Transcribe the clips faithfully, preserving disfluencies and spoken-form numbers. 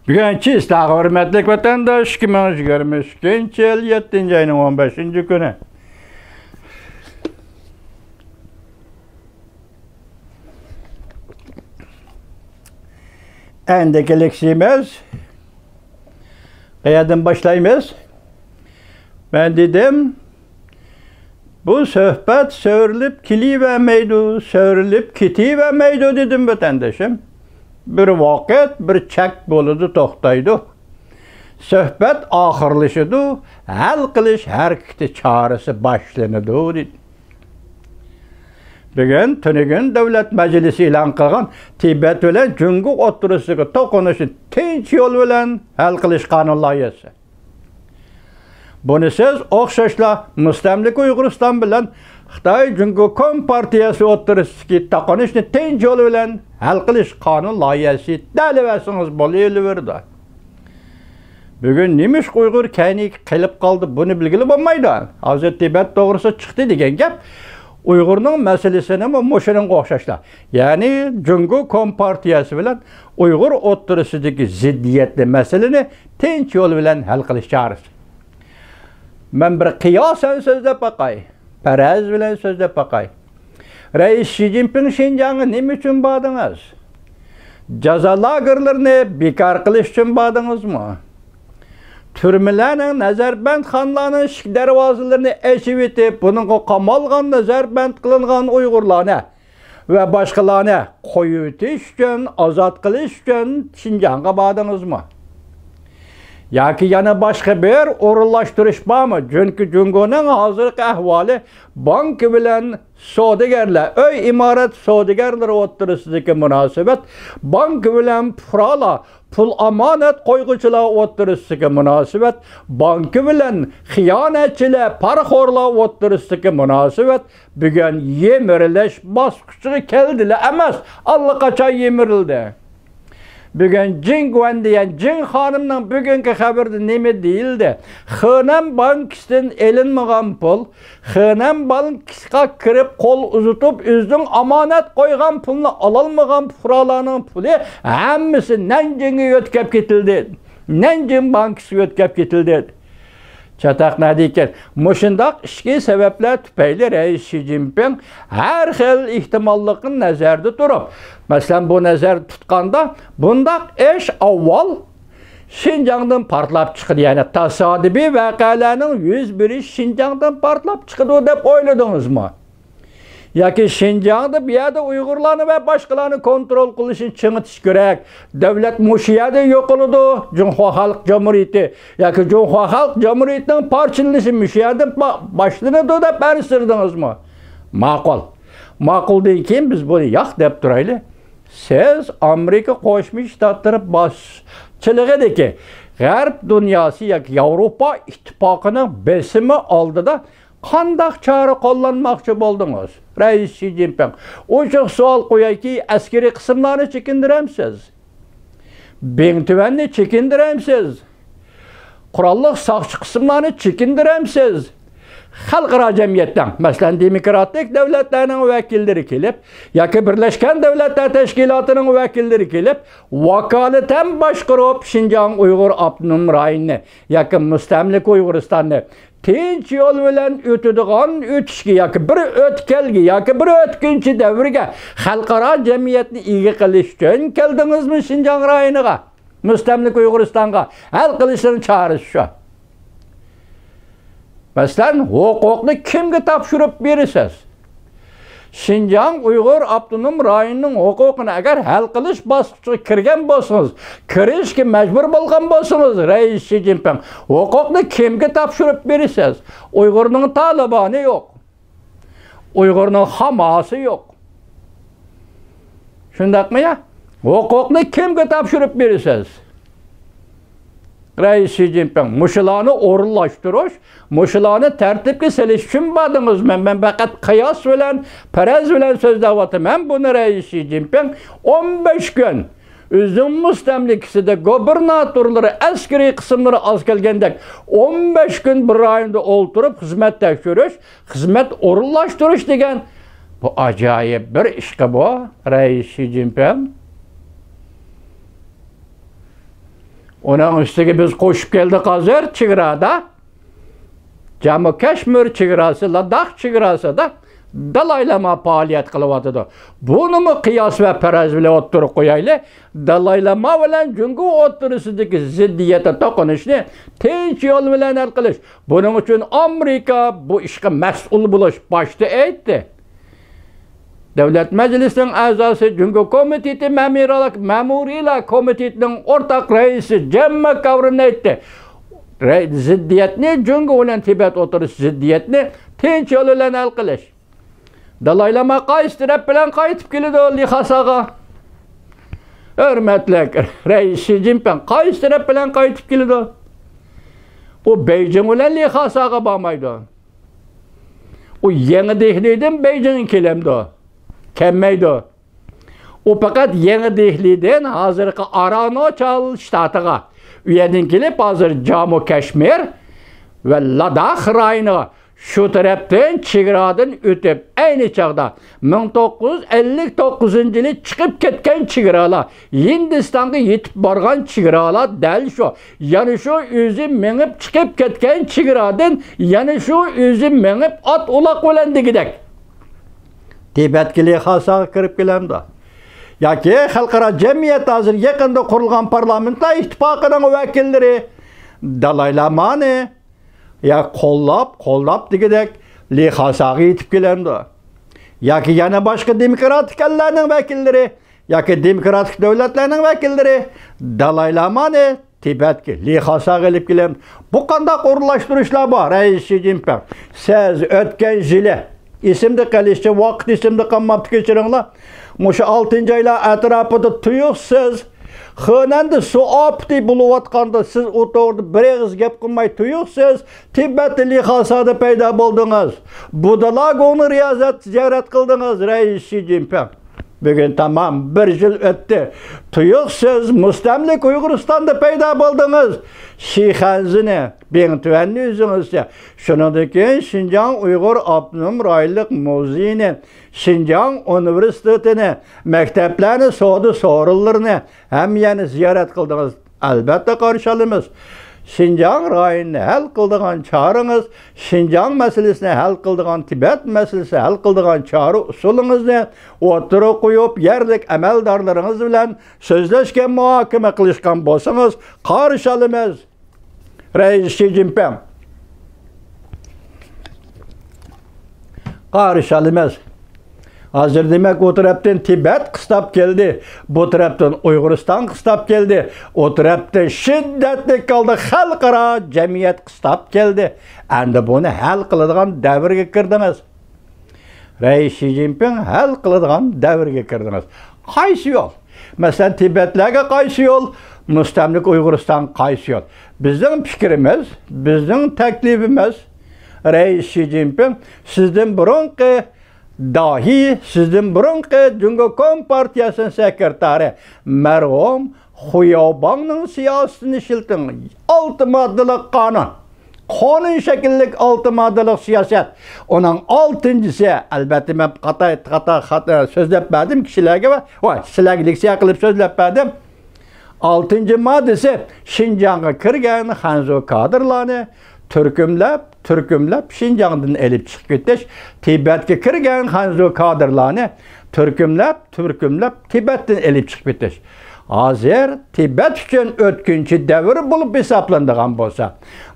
بۈگۈنچە ئىستاغ ھۆرمەتلىك ۋەتەنداش، ئىككى مىڭ يىگىرمە ئىككىنچى يىل يەتتىنچى ئاينىڭ ئون بەشىنچى كۈنى. ئەندىكى لېكسىيىمىز قەيەردىن باشلايمىز؟ مەن دېدىم، بۇ سۆھبەت سۆرىلىپ كېلىۋەرمەيدۇ، سۆرىلىپ كېتىۋەرمەيدۇ دېدىم، ۋەتەندىشىم. بىر ۋاقىت، بىر چەك بولىدۇ، توختايدۇ. سۆھبەت ئاخىرلىشىدۇ، ھەل قىلىش ھەرىكىتى، چارىسى باشلىنىدۇ دېدى. بۈگۈن تۈنۈگۈن دۆلەت مەجلىسى ئېلان قىلغان تىبەت بىلەن جۇڭگو ئوتتۇرىسىدىكى توقۇنۇشنى تىنچ يول بىلەن ھەل قىلىش قانۇن لايىھەسى. بۇنى سىز ئوخشاشلا مۇستەملىكە ئۇيغۇرىستان بىلەن خىتاي جۇڭگو كومپارتىيەسى ئوتتۇرىسىدىكى توقۇنۇشنى تىنچ يول بىلەن ھەل قىلىش قانۇن لايىھەسى دەۋەرسىڭىز بولۇۋېرىدۇ. بۈگۈن نېمىشقا ئۇيغۇر كەينىگە قېلىپ قالدى، بۇنى بىلگىلى بولمايدۇ. ھازىر تىبەت توغرىسىدا چىقتى دېگەن گەپ ئۇيغۇرنىڭ مەسىلىسىنىمۇ مۇشۇنىڭغا ئوخشاشلا، يەنى جۇڭگو كومپارتىيەسى بىلەن ئۇيغۇر ئوتتۇرىسىدىكى زىددىيەتنى، مەسىلىنى تىنچ يول بىلەن ھەل قىلىش چارىسى. مەن بىر قىياسەن سۆزلەپ باقاي، پەرەز بىلەن سۆزلەپ باقاي. رەئىس شى جىنپىڭ، شىنجاڭغا نېمە ئۈچۈن باردىڭىز؟ جازا لاگېرلىرىنى بىكار قىلىش ئۈچۈن باردىڭىزمۇ؟ تۈرمىلەرنىڭ، نەزەربەندخانىلارنىڭ ئىشىك دەرۋازىلىرىنى ئېچىۋېتىپ، بۇنىڭغا قامالغان، نەزەربەند قىلىنغان ئۇيغۇرلارنى ۋە باشقىلارنى قويۇۋېتىش ئۈچۈن، ئازاد قىلىش ئۈچۈن شىنجاڭغا باردىڭىزمۇ؟ ياكى يەنە باشقا بىر ئورۇنلاشتۇرۇش بارمۇ؟ چۈنكى جۇڭگونىڭ ھازىرقى ئەھۋالى، بانكا بىلەن سودىگەرلەر، ئۆي ئىمارەت سودىگەرلىرى ئوتتۇرىسىدىكى مۇناسىۋەت، بانكا بىلەن پۇقرالار، پۇل ئامانەت قويغۇچىلار ئوتتۇرىسىدىكى مۇناسىۋەت، بانكا بىلەن خىيانەتچىلەر، پارىخورلار ئوتتۇرىسىدىكى مۇناسىۋەت بۈگۈن يىمىرىلىش باسقۇچىغا كەلدىلا ئەمەس، ئاللىقاچان يىمىرىلدى. بۈگۈن جىڭ گۇەن دېگەن جىڭ خانىمنىڭ بۈگۈنكى خەۋىرىدە نېمە دېيىلدى؟ خېنەن بانكىسىدىن ئېلىنمىغان پۇل، خېنەن بانكىسىغا كىرىپ قول ئۇزىتىپ، ئۆزىنىڭ ئامانەت قويغان پۇلىنى ئالالمىغان پۇقرالارنىڭ پۇلى ھەممىسى نەنجىڭگە يۆتكەپ كېتىلدى. نەنجىڭ بانكىسىغا يۆتكەپ كېتىلدى. چاتاق نەدىكەن؟ مۇشۇنداق ئىچكى سەۋەبلەر تۈپەيلى رەئىس شى جىنپىڭ ھەر خىل ئېھتىماللىقنى نەزەردە تۇرۇپ، مەسىلەن، بۇ نەزەردە تۇتقاندا، بۇنداق ئىش ئاۋۋال شىنجاڭدىن پارتلاپ چىقىدۇ، يەنى تاسادىپىي ۋەقەلەرنىڭ يۈز بېرىشى شىنجاڭدىن پارتلاپ چىقىدۇ دەپ ئويلىدىڭىزمۇ؟ ياكى شىنجاڭدا بۇ يەردە ئۇيغۇرلارنى ۋە باشقىلارنى كونترول قىلىشنى چىڭىتىش كېرەك، دۆلەت مۇشۇ يەردە يوقىلىدۇ، جۇڭخۇا خەلق جۇمھۇرىيىتى ياكى جۇڭخۇا خەلق جۇمھۇرىيىتىنىڭ پارچىلىنىشى مۇشۇ يەردە با-، باشلىنىدۇ دەپ ئەنسىرىدىڭىزمۇ؟ ماقۇل. ماقۇلدىن كېيىن بىز بۇنى ياق دەپ تۇرايلى. سىز ئامېرىكا قوشما شتاتلىرى باشچىلىقىدىكى غەرب دۇنياسى ياكى ياۋروپا ئىتتىپاقىنىڭ بېسىمى ئالدىدا قانداق چارە قوللانماقچى بولدىڭىز؟ رەئىس شى جىنپىڭ، ئوچۇق سوئال قويايكى، ئەسكىرىي قىسىملارنى چېكىندۈرەمسىز؟ بىڭ تۈەننى چېكىندۈرەمسىز؟ قوراللىق ساقچى قىسىملارنى چېكىندۈرەمسىز؟ خەلقئارا جەمئىيەتنىڭ، مەسىلەن، دېموكراتىك دۆلەتلەرنىڭ ۋەكىللىرى كېلىپ ياكى بىرلەشكەن دۆلەتلەر تەشكىلاتىنىڭ ۋەكىللىرى كېلىپ، ۋاكالىتەن باشقۇرۇپ شىنجاڭ ئۇيغۇر ئاپتونوم رايونىنى ياكى مۇستەملىكە ئۇيغۇرىستاننى تىنچ يول بىلەن ئۆتىدىغان ئۆتۈشكە ياكى بىر ئۆتكەلگە ياكى بىر ئۆتكۈنچى دەۋرگە خەلقئارا جەمئىيەتنى ئىگە قىلىش ئۈچۈن كەلدىڭىزمۇ شىنجاڭ رايونىغا؟ مۇستەملىكە ئۇيغۇرىستانغا ھەل قىلىشنىڭ چارىسى شۇ. مەسىلەن، ھوقۇقنى كىمگە تاپشۇرۇپ بېرىسىز؟ شىنجاڭ ئۇيغۇر ئاپتونوم رايونىنىڭ ھوقۇقىنى ئەگەر ھەل قىلىش باسقۇچىغا كىرگەن بولسىڭىز، كىرىشكە مەجبۇر بولغان بولسىڭىز، رەئىس شى جىنپىڭ، ھوقۇقنى كىمگە تاپشۇرۇپ بېرىسىز؟ ئۇيغۇرنىڭ تالىبانى يوق. ئۇيغۇرنىڭ خاماسى يوق. شۇنداقمۇ يا؟ ھوقۇقنى كىمگە تاپشۇرۇپ بېرىسىز؟ رەئىس شى جىنپىڭ، مۇشۇلارنى ئورۇنلاشتۇرۇش، مۇشۇلارنى تەرتىپكە سېلىش ئۈچۈن باردىڭىزمۇ؟ مەن پەقەت قىياس بىلەن، پەرەز بىلەن سۆزلەۋاتىمەن بۇنى. رەئىس شى جىنپىڭ ئون بەش كۈن ئۆزىنىڭ مۇستەملىكىسىدە گۇبېرناتورلىرى، ئەسكىرىي قىسىملىرى ئاز كەلگەندەك ئون بەش كۈن بىر رايوندا ئولتۇرۇپ خىزمەت تەكشۈرۈش، خىزمەت ئورۇنلاشتۇرۇش دېگەن بۇ ئاجايىپ بىر ئىشقا بۇ، رەئىس شى جىنپىڭ. ئۇنىڭ ئۈستىگە بىز قوشۇپ كەلدۇق ھازىر چېگرادا. جامۇ كەشمىر چېگراسى، لاداخ چېگراسىدا دالاي لاما پائالىيەت قىلىۋاتىدۇ. بۇنىمۇ قىياس ۋە پەرەز بىلەن ئوتتۇرىغا قويايلى. دالاي لاما بىلەن جۇڭگو ئوتتۇرىسىدىكى زىددىيەتتە توقۇنۇشنى تىنچ يول بىلەن ھەل قىلىش. بۇنىڭ ئۈچۈن ئامېرىكا بۇ ئىشقا مەسئۇل بولۇش باشتا ئېيتتى. دۆلەت مەجلىسىنىڭ ئەزاسى، جۇڭگو كومىتېتى مەمۇرىيلار، مەمۇرىيلار كومىتېتىنىڭ ئورتاق رەئىسى جېن ماكگاۋېرن ئېيتتى. رەي-، زىددىيەتنى، جۇڭگو بىلەن تىبەت ئوتتۇرىسى زىددىيەتنى تىنچ يول بىلەن ھەل قىلىش. دالاي لاما قايسى تەرەپ بىلەن قايتىپ كېلىدۇ لىخاساغا؟ ھۆرمەتلىك رەئىس شى جىنپىڭ قايسى تەرەپ بىلەن قايتىپ كېلىدۇ؟ ئۇ بېيجىڭ بىلەن لىخاساغا بارمايدۇ. ئۇ يېڭى دېھلىدىن بېيجىڭغا كېلەمدۇ؟ كەلمەيدۇ. ئۇ پەقەت يېڭى دېھلىدىن ھازىرقى ئارانوچال شتاتىغا، ئۇ يەردىن كېلىپ ھازىر جامۇ كەشمىر ۋە لاداخ رايونىغا، شۇ تەرەپتىن چېگرادىن ئۆتۈپ، ئەينى چاغدا مىڭ توققۇز يۈز ئەللىك توققۇزىنچى يىلى چىقىپ كەتكەن چېگرالار، ھىندىستانغا يېتىپ بارغان چېگرالار دەل شۇ. يەنە شۇ ئۆزى مېڭىپ چىقىپ كەتكەن چېگرادىن يەنە شۇ ئۆزى مېڭىپ ئات ئۇلاق بىلەن دېگۈدەك تىبەتكە لىخاساغا كىرىپ كېلەمدۇ؟ ياكى خەلقئارا جەمئىيەت ھازىر يېقىندا قۇرۇلغان پارلامېنتلار ئىتتىپاقىنىڭ ۋەكىللىرى دالاي لامانى يا قوللاپ، قوللاپ دېگۈدەك لىخاساغا يېتىپ كېلەمدۇ؟ ياكى يەنە باشقا دېموكراتىك ئەللەرنىڭ ۋەكىللىرى ياكى دېموكراتىك دۆلەتلەرنىڭ ۋەكىللىرى دالاي لامانى تىبەتكە، لىخاساغا ئېلىپ كېلىمىز. بۇ قانداق ئورۇنلاشتۇرۇشلار بۇ، رەئىس شى جىنپىڭ؟ سىز ئۆتكەن يىلى، ئېسىمدە قېلىشىچە، ۋاقىت ئېسىمدە قالماپتۇ، كەچۈرۈڭلار. مۇشۇ ئالتىنچى ئايلار ئەتراپىدا تۇيۇقسىز خېنەندە سۇ ئاپىتى بولۇۋاتقاندا، سىز ئۇ توغرىدا بىر ئېغىز گەپ قىلماي، تۇيۇقسىز تىبەتتە لىخاسادا پەيدا بولدىڭىز. بۇددا لاگوڭنى رىيازەت زىيارەت قىلدىڭىز، رەئىس شى جىنپىڭ. بۈگۈن تامام بىر يىل ئۆتتى. تۇيۇقسىز مۇستەملىكە ئۇيغۇرىستاندا پەيدا بولدىڭىز. شىخەنزىنى، بىڭتۈەننى ئۆزىڭىزچە، شۇنىڭدىن كېيىن شىنجاڭ ئۇيغۇر ئاپتونوم رايونلۇق مۇزېيىنى، شىنجاڭ ئۇنىۋېرسىتېتىنى، مەكتەپلەرنى، سودا سورۇنلىرىنى، ھەممە يەرنى زىيارەت قىلدىڭىز. ئەلۋەتتە قارشى ئالىمىز. شىنجاڭ رايونىنى ھەل قىلىدىغان چارىڭىز، شىنجاڭ مەسىلىسىنى ھەل قىلىدىغان، تىبەت مەسىلىسىنى ھەل قىلىدىغان چارە ئۇسۇلىڭىزنى ئوتتۇرىغا قويۇپ، يەرلىك ئەمەلدارلىرىڭىز بىلەن سۆزلەشكەن، مۇھاكىمە قىلىشقان بولسىڭىز، قارشى ئالىمىز. رەئىس شى جىنپىڭ. قارشى ئالىمىز. ھازىر دېمەك، ئۇ تەرەپتىن تىبەت قىستاپ كەلدى، بۇ تەرەپتىن ئۇيغۇرىستان قىستاپ كەلدى، ئۇ تەرەپتىن شىددەتلىك ھالدا خەلقئارا جەمئىيەت قىستاپ كەلدى. ئەمدى بۇنى ھەل قىلىدىغان دەۋرگە كىردىڭىز. رەئىس شى جىنپىڭ، ھەل قىلىدىغان دەۋرگە كىردىڭىز. قايسى يول؟ مەسىلەن، تىبەتلەرگە قايسى يول؟ مۇستەملىكە ئۇيغۇرىستانغا قايسى يول؟ بىزنىڭ پىكرىمىز، بىزنىڭ تەكلىپىمىز، رەئىس شى جىنپىڭ، سىزدىن بۇرۇنقى داھىي، سىزدىن بۇرۇنقى جۇڭگو كومپارتىيەسىنىڭ سېكرېتارى مەرھۇم خۇياۋباڭنىڭ سىياسىتىنى ئىشلىتىڭ. ئالتە ماددىلىق قانۇن. قانۇن شەكىللىك ئالتە ماددىلىق سىياسەت. ئۇنىڭ ئالتىنچىسى، ئەلۋەتتە، مەن خاتا، خاتا، خاتا سۆزلەپ بەردىم كىشىلەرگە ۋە، ۋاي، سىلەرگە لېكسىيە قىلىپ سۆزلەپ بەردىم. ئالتىنچى ماددىسى، شىنجاڭغا كىرگەن خەنزۇ كادىرلارنى تۈركۈملەپ، تۈركۈملەپ شىنجاڭدىن ئېلىپ چىقىپ كېتىش، تىبەتكە كىرگەن خەنزۇ كادىرلارنى تۈركۈملەپ، تۈركۈملەپ تىبەتتىن ئېلىپ چىقىپ كېتىش. ھازىر تىبەت ئۈچۈن ئۆتكۈنچى دەۋر بولۇپ ھېسابلىنىدىغان بولسا،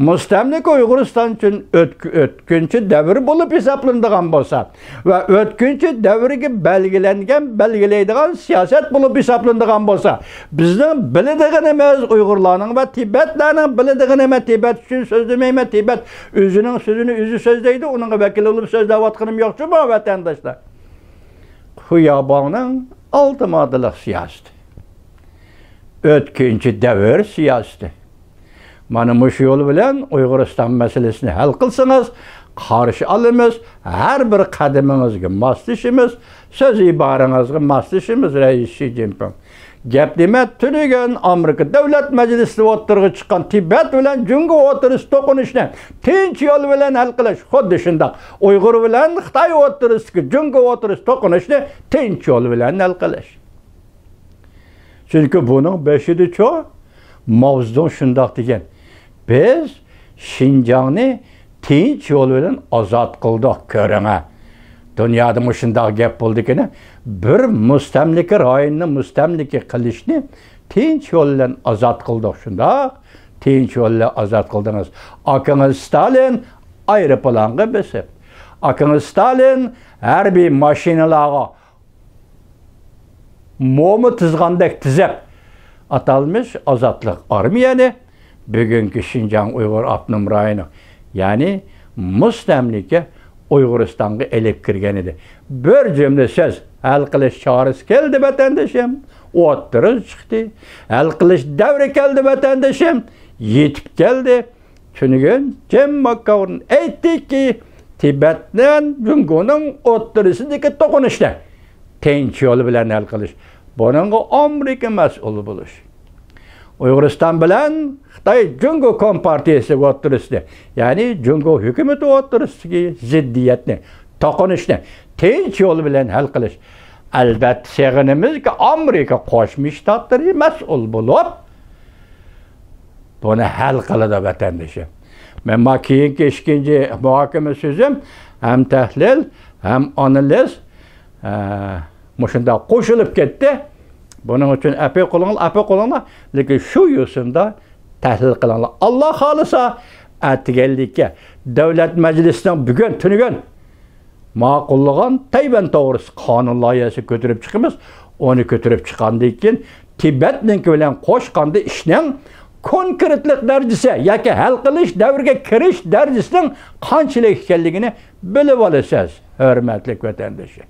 مۇستەملىكە ئۇيغۇرىستان ئۈچۈن ئۆتك-، ئۆتكۈنچى دەۋر بولۇپ ھېسابلىنىدىغان بولسا ۋە ئۆتكۈنچى دەۋرگە بەلگىلەنگەن، بەلگىلەيدىغان سىياسەت بولۇپ ھېسابلىنىدىغان بولسا، بىزنىڭ بىلىدىغىنىمىز، ئۇيغۇرلارنىڭ ۋە تىبەتلەرنىڭ بىلىدىغىنى، مەن تىبەت ئۈچۈن سۆزلىمەيمەن، تىبەت ئۆزىنىڭ سۆزىنى ئۆزى سۆزلەيدۇ، ئۇنىڭغا ۋەكىل بولۇپ سۆزلەۋاتقىنىم يوق جۇمۇ، ۋەتەنداشلار. خۇياۋباڭنىڭ ئالتە ماددىلىق سىياسىتى، ئۆتكۈنچى دەۋر سىياسىتى. مانا مۇشۇ يول بىلەن ئۇيغۇرىستان مەسىلىسىنى ھەل قىلسىڭىز، قارشى ئالىمىز، ھەر بىر قەدىمىڭىزگە ماسلىشىمىز، سۆز ئىبارىڭىزگە ماسلىشىمىز، رەئىس شى جىنپىڭ. گەپ نېمە؟ تۈنۈگۈن ئامېرىكا دۆلەت مەجلىسىدە ئوتتۇرىغا چىققان تىبەت بىلەن جۇڭگو ئوتتۇرىسى توقۇنۇشنى تىنچ يول بىلەن ھەل قىلىش، خۇددى شۇنداق ئۇيغۇر بىلەن خىتاي ئوتتۇرىسىدىكى جۇڭگو ئوتتۇرىسى توقۇنۇشنى تىنچ يول بىلەن ھەل قىلىش. چۈنكى بۇنىڭ بېشىدىچۇ، ماۋزېدۇڭ شۇنداق دېگەن، بىز شىنجاڭنى تىنچ يول بىلەن ئازاد قىلدۇق، كۆرۈڭە. دۇنيادا مۇشۇنداق گەپ بولىدىكەن، بىر مۇستەملىكە رايونىنى مۇستەملىكە قىلىشنى تىنچ يول بىلەن ئازاد قىلدۇق، شۇنداق؟ تىنچ يول بىلەن ئازاد قىلدىڭىز. ئاكىڭىز ستالىن ئايروپىلانغا بېسىپ، ئاكىڭىز ستالىن ھەربىي ماشىنىلارغا موما تىزغاندەك تىزىپ، ئاتالمىش ئازادلىق ئارمىيەنى بۈگۈنكى شىنجاڭ ئۇيغۇر ئاپتونوم رايونى، يەنى مۇستەملىكە ئۇيغۇرىستانغا ئېلىپ كىرگەن ئىدى. بىر جۈملە سۆز، ھەل قىلىش چارىسى كەلدى، ۋەتەندىشىم، ئوتتۇرىغا چىقتى. ھەل قىلىش دەۋرى كەلدى، ۋەتەندىشىم، يېتىپ كەلدى. تۈنۈگۈن جىم ماككاۋېرن ئېيتتىكى، تىبەت بىلەن جۇڭگونىڭ ئوتتۇرىسىدىكى توقۇنۇشنى تىنچ يول بىلەن ھەل قىلىش، بۇنىڭغا ئامېرىكا مەسئۇل بولۇش. ئۇيغۇرىستان بىلەن خىتاي جۇڭگو كومپارتىيىسى ئوتتۇرىسىدا، يەنى جۇڭگو ھۆكۈمىتى ئوتتۇرىسىدىكى زىددىيەتنى، توقۇنۇشنى تىنچ يول بىلەن ھەل قىلىش. ئەلۋەتتە، سېغىنىمىزكى، ئامېرىكا قوشما شتاتلىرى مەسئۇل بولۇپ، بۇنى ھەل قىلىدۇ، ۋەتەندىشىم. مەن ما كېيىنكى ئىككىنچى مۇھاكىمە سۆزۈم ھەم تەھلىل، ھەم ئانالىز، ئە، مۇشۇنداق قوشۇلۇپ كەتتى. بۇنىڭ ئۈچۈن ئەپۇ قىلىڭلار، ئەپۇ قىلىڭلار. لېكىن شۇ يوسۇندا تەھلىل قىلىڭلار. ئاللا خالىسا، ئەتىگەنلىككە دۆلەت مەجلىسىنىڭ بۈگۈن، تۈنۈگۈن ماقۇللىغان تەيۋەن توغرىسىدا قانۇن لايىھەسى كۆتۈرۈپ چىقىمىز. ئۇنى كۆتۈرۈپ چىققاندىن كېيىن، تىبەتنىڭكى بىلەن قوشقاندا ئىشنىڭ كونكرېتلىق دەرىجىسى ياكى ھەل قىلىش دەۋرىگە كىرىش دەرىجىسىنىڭ قانچىلىك ئىكەنلىكىنى بىلىۋالىسىز، ھۆرمەتلىك ۋەتەندىشىم.